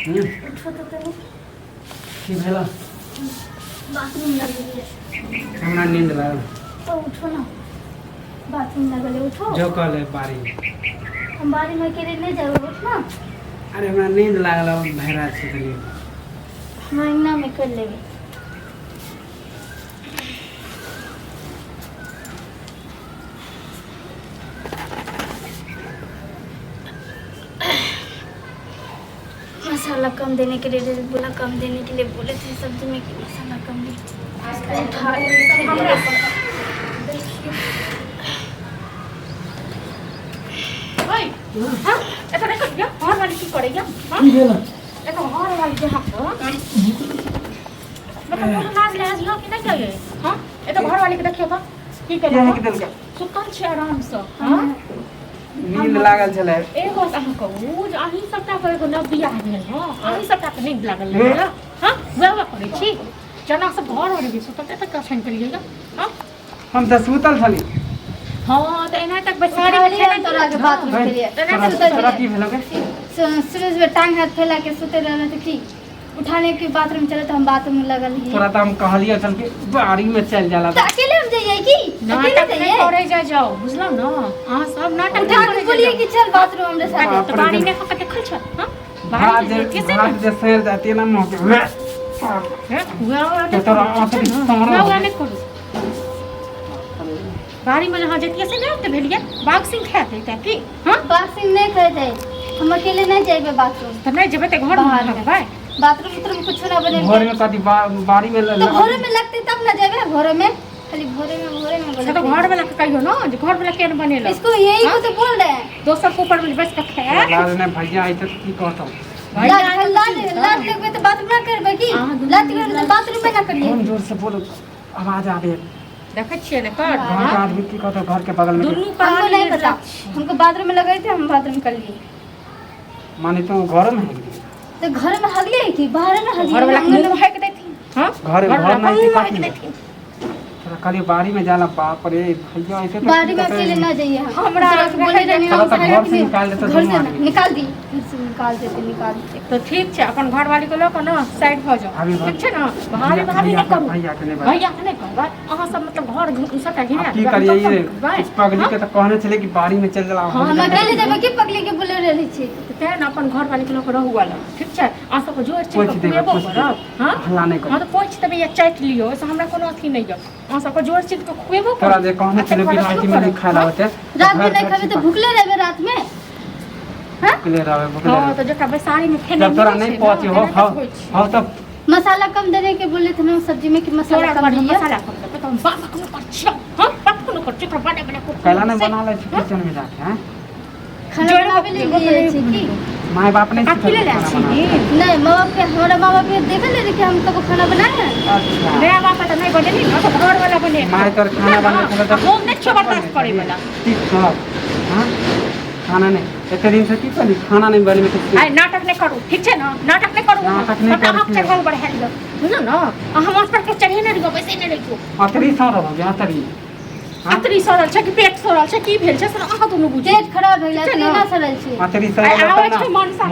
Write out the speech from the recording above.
उठो तो तनी। की भेल? बाथरूम लगल। हमरा नींद लागल। तो उठो ना, बाथरूम लगल है, उठो। जो कहले बारी। हम बारी में अकेले नहीं जाओ, उठ ना। अरे हमरा नींद लागल, भैरा सुतली। हम अंगना में कर लेबे। मसाला कम देने के लिए बोला, कम देने के लिए बोले थे सब्जी में कि मसाला कम दे। उसको उठा हमरा ओइ, हाँ, एतऽ देखो यौ, घर वाली की करैया, हाँ? की भेल? एतऽ घर वाली जे हम मतलब कोनो लाज लिहाज यऽ कि नहि यऽ? हाँ, एतऽ घर वाली के देखियौ तऽ की किया केलक? कि देलकै? सुतल छै आरामसँ। हाँ, नींद लागल छलै। एगो अहाँ कहू जे अहीं सबटा के एगो नव बियाह भेल हँ, अहीं सबटा के नीक लागल रहै? हँ, वएह वएह करै छी जेना सब घर वाली भी सुतल तऽ कखन केलियै यऽ? हाँ, हम तऽ सुतल छली। हाँ, तऽ एना तक बैसारी उठा में लिअ खेनाइ तोरा के बाथरूम के लिए। तऽ तोरा सुतल तोरा छलियै। की भेलो गे? सुबह सुबह टांग हाथ फैला के सुते रहल तऽ की उठाने के बाथरूम चले, तऽ हम बाथरूम में लगल ही। तोरा तऽ हम कहलियै छल कि बाड़ी में चल जाला। तऽ अकेले हम जइयै की? अकेले नाटक नहि जइयै? करै जाइ जाउ, बुझलहुँ ने? अहाँ सब नाटक उठा नहि के करै बोलिए जाउ। कि चल बाथरूम हमरे साथे। बाप तऽ रे। बाड़ी नहि कऽ देखल छल? हाँ, भात बाड़ी जे जे जेतै भात ने जे सड़ि जाती ना मुँह के। हैं? वएह वएह नहि तोरा करू, आँतरी ठीक छै ने? सड़ल वएह वएह हो। नहि करू। बाड़ी में जहाँ जैतियै से नहि ओते भेलियै बाघ सिंह खाय दैते की? हाँ, बाथरूम नहि खेतै, हम अकेले नहि जइबै बाथरूम। तऽ नहि जेबै तऽ घरमे बाहर में। भगबै। बाथरूम उथरूम कुछो ना बने। भोर में कथी बाड़ी में तो भोरे में लगते तब ना जेबे, भोरे में खाली भोरे में, भोरे में से तऽ बोले। घर वाला के कहियो ने जे घर वाला केहन बनेलक। इसको यही को तो बोल रहे हैं। दोसर के ऊपर में बैस कऽ खाय। लाज नहि भैया आइ तऽ की कहतौ? भैया लाज लाज लाज लगबे तऽ बाथरूम ना करबे की? अहाँ दुनू लाज करबे तऽ बाथरूम में ना करिए। कम जोर से बोलो, आवाज आबे। देखै छियै ने कर। घर के आदमी की कहतौ, घर के बगल में के? दुनू हमको प्राणी नहीं पता, निर्लज्ज। हमको बाथरूम में लगे थे, हम बाथरूम कर लिए। माने तू घर में है? तो घर में हगले कि बाहर में हगले? घर वाला के मुँह हाकि देथिन। हाँ, घर घर घर वाला नहीं मुँह थी हाकि कथी? देथिन। तोरा कहलियै बाड़ी में जाला, बाप रे भैया ऐसे तो बाड़ी की में कहतै? अकेले ना जाइए हम। हमरा तोरा के बोले रहनी तोरा हम तऽ खाना घर से के निकाल देतौ घर दुनू से ना आदमी। निकाल दी, घर से निकाल देते, निकाल देते। तऽ ठीक छै, अपन घरवाली के लऽ कऽ ने साइड भऽ जाउ। अभी ठीक छै ने? भाभी भैया भाभी नहि भैया के करू। भैया के नहि बात। भैया के नहि कहबै अहाँ सब, मतलब घर सबटा घिरा आब की देबै, करियै? हम तब कहबै। इस पगली के तऽ कहने छलै कि बाड़ी में चल जाला। हाँ, हम अकेले जेबै कि पगली के बोले रहले छी? तऽ तेँ ने अपन घरवाली के लऽ कऽ रहू अलग, ठीक छै? अहाँ सबके जोर छै पोछि देबै, खुएबो पोछि करब। हाँ, हल्ला नहि हाँ, कर। तऽ पोछि देबै या चाटि लियौ, ओहिसँ हमरा कोनो अथी नहि यऽ। अहाँ सबके जोर चीज के खुएबो तोरा करब जे कहने आ छलै तकर कि बाद राति अथियो में नहीं करब। खाय ला होते। रात में नहीं खेबै तऽ भुखले रहबै रात में? हाँ, भुखले रहबै, भुखले हाँ, रहबै। तऽ जकरा बैसारी में खेनाइ जब तोरा मिलै नहीं छै ने, पहुँची हो तेना हो होइ छै। हो तब मसाला कम देने के बोले थे ना सब्जी में कि मसाला तोरा कम दुआरे हम दिए। मसाला कम देबै तऽ हम बाप कोनो कर छियौ? हाँ, बाप कोनो कर छियौ? तोरा बने बने को कैला नहीं बना ले छी किचन में जाके हैं? खाना जोड़ बनाबे ले के लिए छी की? माय बाप नहीं अकेले सिखेलकै ले खाना छी बनाबै? नहीं, माँ बाप के, हमारा माँ बाप के देखल रहे कि हम कबो खाना बनाए हैं? अच्छा, माय बाप तऽ नहि बनेली ने तऽ घर वाला बने। माय तोर खाना बने छलै तऽ हम नहि छियौ बर्दाश्त करै वाला। ठीक छौ? हाँ, खाना नहीं एते दिन से की कहली, खाना नहीं बनेबै तऽ आइ नाटक नहि करू, ठीक छै ने? नाटक नहि करू। नाटक नहि सबटा करै अहाँके छियै। चढ़ल बढ़ायल यऽ, बुझलहुँ ने? अहाँ माथ पर के चढ़ेने रहियौ, बैसेने रहियौ। अतरी सड़ल हो गया अतरी। हाँ? अतरी सड़ल छै कि पेट सड़ल छै, की भेल छै से अहाँ दुनू बुझियौ। पेट खराब हो गेलै ठीक छै ना ने? सड़ल छै। अतरी आइ सड़ल आबै होतै छै ना मनसा।